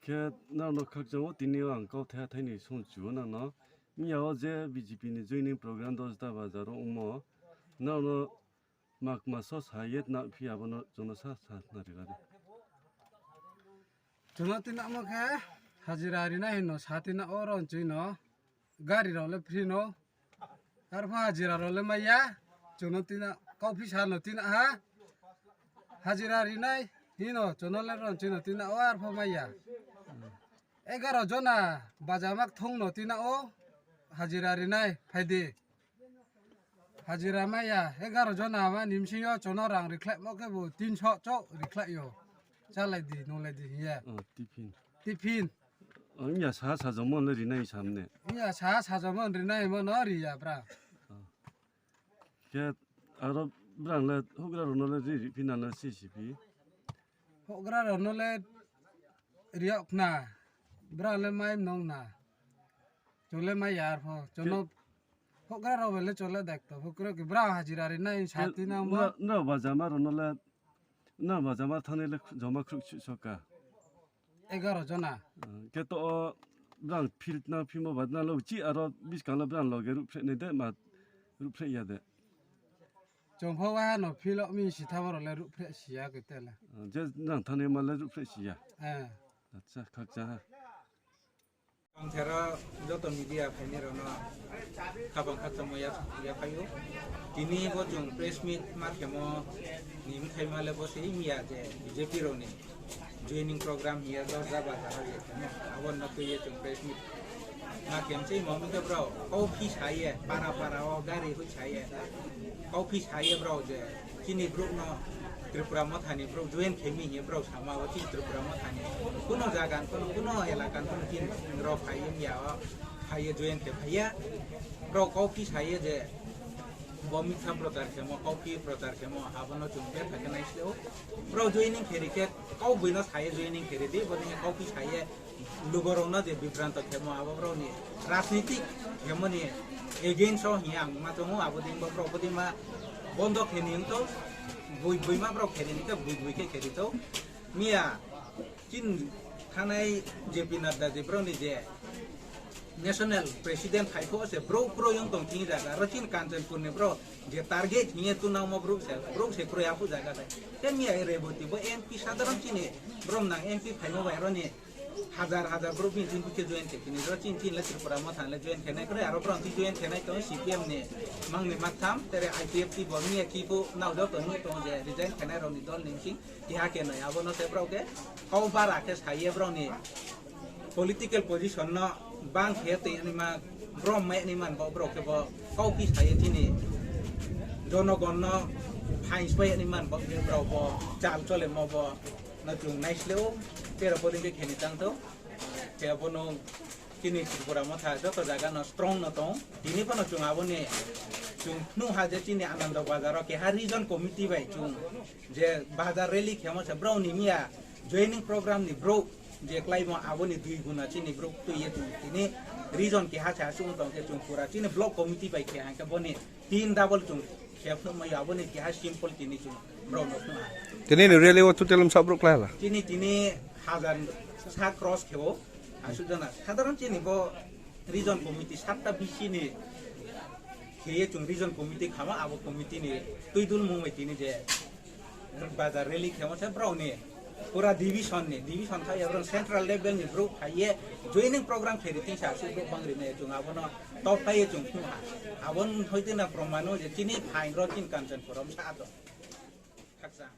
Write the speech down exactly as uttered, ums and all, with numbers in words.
Khe nrao no khakchang wo tini yo ang kauthai thai ni songchu wo nang no. Miya wo je B J P ni joining program Dosda Bazar wo ongmo, nrao no makma so sa ye tnaphi abo no chung no sa sa na ri la di. Chung no tinamo khe hajira rinai hing no sa tina wo ron chui no. Gari rao le free no. Arpho hajira rao le mai ya. Chung no tina, kauphi sa no tina ha. Hajira rinai hing no chung no le ron chui no tina wo arpho mai ya. Egaro jona bajama kthung no tina wo hajira rinai phai di. Hajira mai ya, egaro jona ma ni bsing yo chung no rang rikhlaimo khebu tinso chouh rikhlai yo. Chálai di, nunglai di hing ye. O, tiffin. Tiffin. O, ongya sa sajomo le rinai sam ne. Ongya sa sajomo rinai mo no ri ya bra. O. Khe aro brang le houhgra rao no le ri, ri phi na le si si phi. Houhgra rao no le ri yag khna. Brang le mai mnong na. Chung le mai ya arpho. Chung no houhgra rao bai le chung le daito. Houhgra ke brang hajira rinai sa tina mo. Nrao bajama rao no le, nrao bajama thanngnai le joma khrouhsuh so ka. Egaro jona. Khe to o brang field nang phimo ba nang lo chi aro buskang le brang loge ruhphreh nai de ma ruhphreh ya de. Chung pho wa no field wo mi si thamo rao le ruhphreh si ya khe te le. Je nang thanngnai ma le ruhphreh si ya. Acha, khakchang ha. Ang thera joto media phainai rao no khabang khakchangmo ya, yaphai ou. Tini bo chung press meet ma khemo ni bthaima le bo se ong ya je B J P rao ni joining program hing ye Dosda Bazar wo ye khemo. Abo no tui ye chung press meet ma khem se mo mi khe brao kauphi sa ye, para para wo gari hoih sa ye, kauphi sa ye brao je chini brouh no Tripura Motha ni brouh join khe mi hing ye brao sama wo chini Tripura Motha ni kuno zaga ni kuno, kuno elaka ni kuno chini rao phai ye miya wo phai ye join khe phai ya. Brao kauphi sa ye je bo mitha prochar khemo, kauphi prochar khemo, abo no chung betha khe naisleh ou. Brao joining khe ri khe, kaugboi no sa ye joining khe ri di, bo dei khe kauphi sa ye lugo rao no je bibranto khemo, abo brao ni rajnitik khemo ni against wo hing ye ang ma choung ou, abo dei bo brao bo dei ma bondo khe ni ong thou, boi boi ma brao khe ri ni khe boi boi khe khe ri thou. Miya chini thanngnai J P Nadda je brao ni je national president phai pho se brouh kroi ong tong thing zaga, aro chini Kanchanpur ni brao je target hing ye tunangmo brouh se, brouh se kroi aphuh zaga de. Khe miya Reboti bo M P sadharon chini bromnang M P phaimo bai aro ni hajar hajar brouh bini chini khe join khe tini ro chini chini le Tripura Motha le join khe nai kroi, aro brao chini join khe nai tong C P M ni mang ni maktham, tere I P F T bo miya khe phuh nao joto nuh tong je resign khe nai rao ni dol ni bsing keha khe noi, abo no se brao khe kau bara khe sa ye brao ni political position no bang khe tei naima, brom mai naima bo brao khe bo kauphi sa ye chini jonogon no phaing spai ye naima bo khe brao bo chal cholemo bo no chung naisleh ou, tei aro bo dei khe khe ni tang thou. Khe abo no chini Tripura Motha joto zaga no strong no tong. Tini pho no chung abo ni chung phnuh ha je chini Anando Bazar wo keha region committee bai chung je bazar rally khemo se brao ni miya joining program ni brouh je kláimo abo ni dui guna chini brouh tui ye chung tini region keha se asuh ong tong khe chung pura chini block committee bai khe hing khe bo ni tin double chung khe phnuh mai yo, abo ni keha simple tini chung brao no phnuh ha. Tini ni rally wo total bsa brouh klái hala? Chini tini hajar sa cross khe ou. Asuh jona. Sadharon chini bo region committee satta B C ni khe ye chung region committee khamo, abo committee ni tuidulmung bai tini je bazar rally khemo se brao ni pura division ni, division kha ya brao central level ni brouh phai ye joining program khe ri thing sa asuh brouh bang ri nai chung abo no top phai ye chung phnuh ha. Abo ni hoite na proman no je chini phaing rao chini Kanchanpur wo bsa tong. Khakchang.